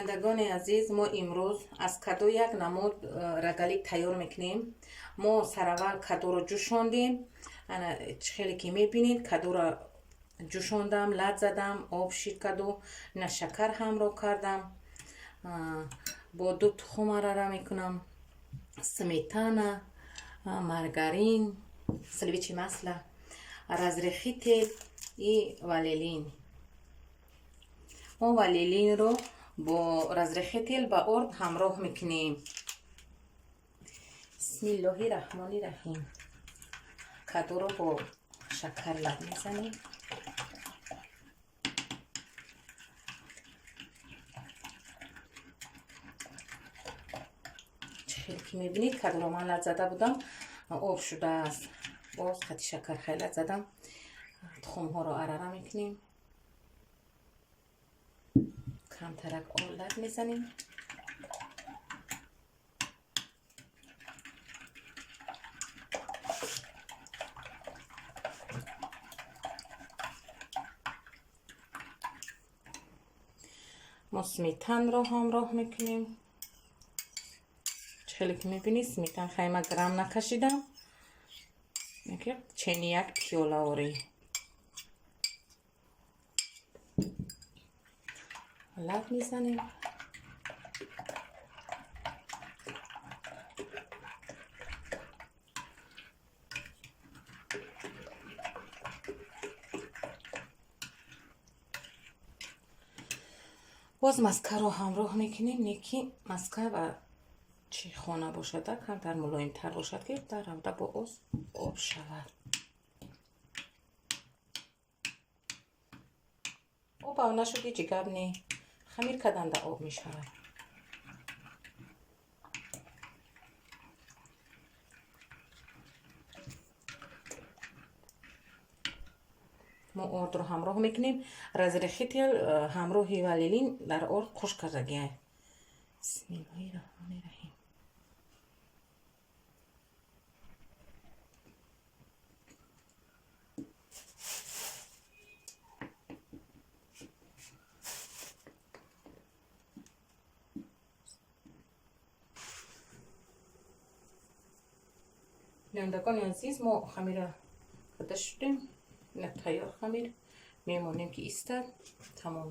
Бинандагони азиз, мо имрӯз аз каду як намуд рогалик тайёр мекунем. Мо сараввал кадуро ҷӯшондем. Ана, чӣ хеле ки мебинед, кадуро ҷӯшондам, лат задам, об шид каду, на шакар ҳамроҳ кардам, бо ду тухм арара мекунам, сметана, маргарин, сливочное масло, разрыхлитель и ванилин. Мо ванилинро бо разрыхлитель ба орд ҳамроҳ мекунем. Бисмиллоҳи раҳмони раҳим. Кадуро бо шакар лат мезанем. Чӣ хеле ки мебинед, кадуро ман лат зада будам, об шудааст. Боз хати шакар хеле лат задам. Тухмҳоро арара мекунем, камтарак лат мезанем. Мо сметанро ҳамроҳ мекунем. Чӣ хеле ки мебинед, сметан хайма грамм накашидам, чени як пиёлаорӣ лат мезанем. Боз маскаро ҳамроҳ мекунем, не ки маска ва чи хона бошада, камтар мулоимтар бошад, ки дар равда бо оз об шавад. Об нашуд, ҳеҷ гап не, хамир карданда об мешавад. Мо ордро ҳамроҳ мекунем. Разрыхлитель ҳамроҳи ванилин дар орд қуш кардагиай. Бисмиллоҳи раҳмони раҳим. Бинандагони азиз, мо хамира карда шудем. Ина, тайёр хамир. Мемонем, ки истад. Тамом.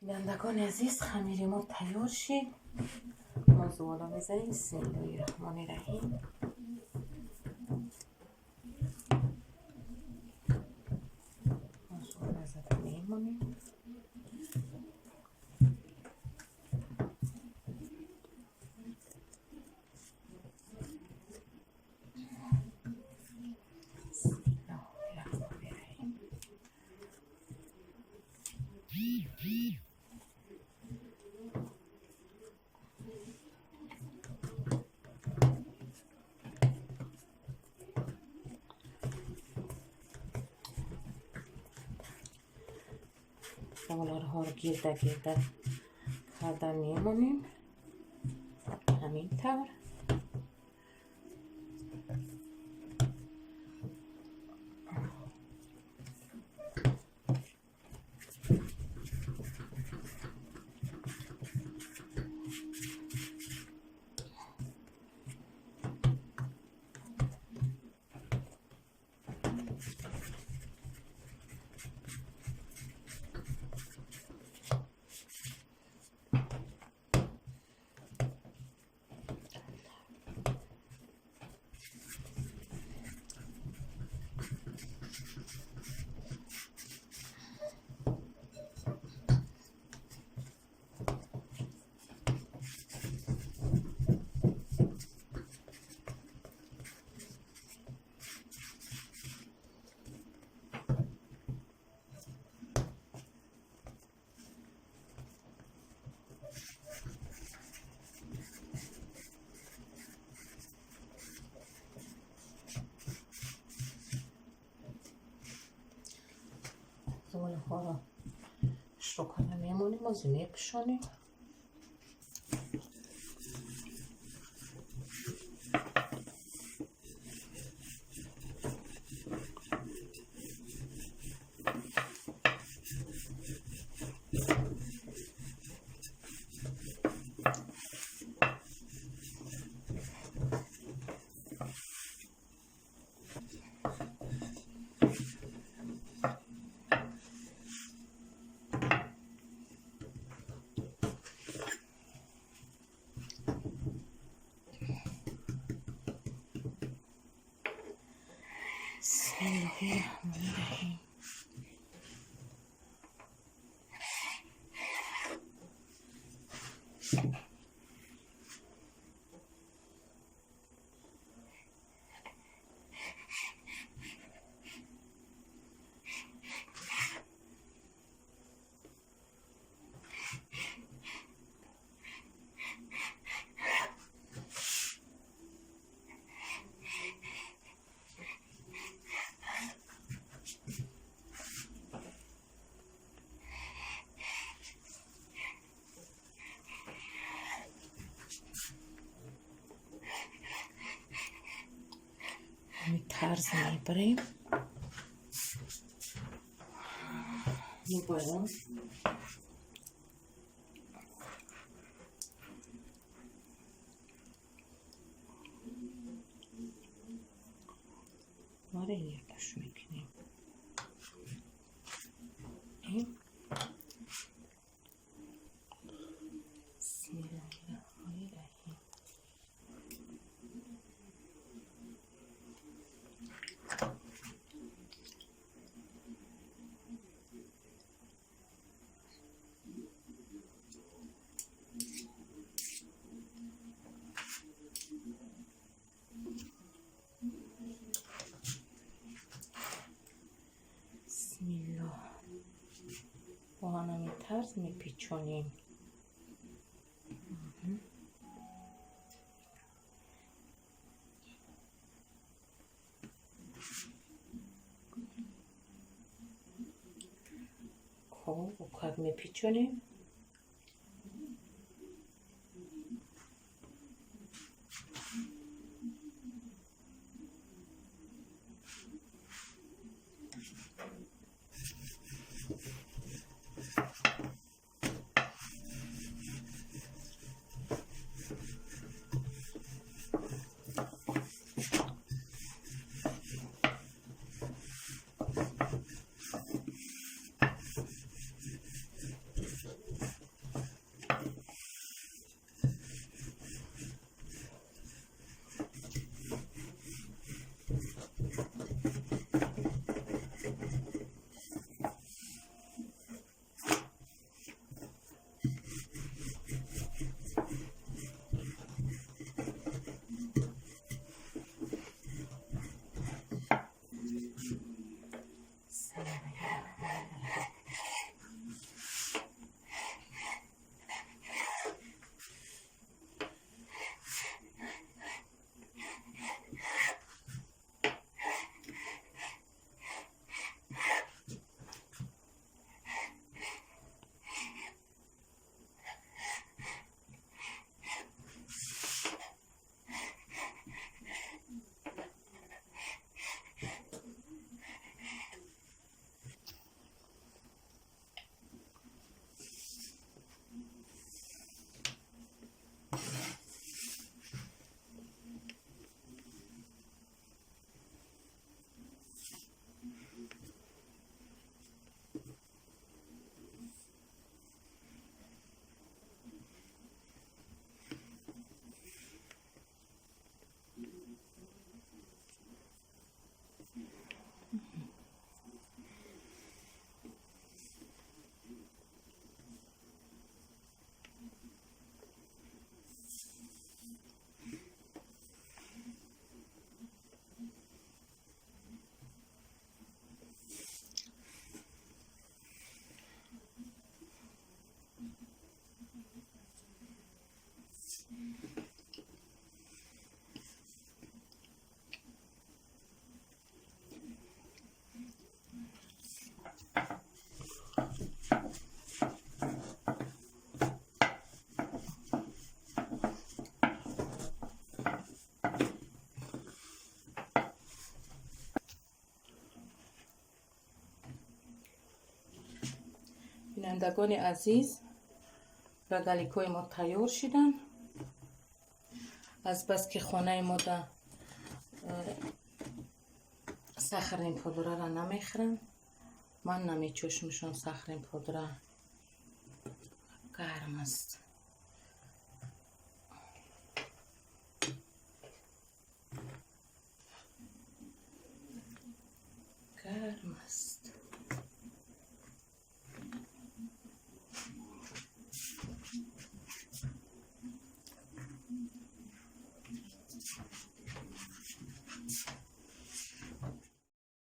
Бинандагони азиз, хамири мо тайёр шид. Мо зувола мезанем. Бисмиллоҳи раҳмони раҳим. Мо зувола зада мемонем. Бисмиллоҳи раҳмони раҳим. Боларҳоро гирда гирда карда мемонем, ҳамин тавр. Зуволаҳоро шукана мемонем, ози мепӯшонем. Бисмиллоҳи раҳмони раҳим. Тарз мебарем. Мебарем. Варенье мекунем. Бисмиллоҳи раҳмони раҳим. Бисмиллоҳ. Бо ҳамин тарз мепечонем. Хоб, как мепечонем. Бинандагони азиз, рогаликҳои мо тайёр шиданд. Азбаски хонаи мо да сахарный пудраро намехӯранд, ман намечошмшон. Сахарный пудра гарм аст.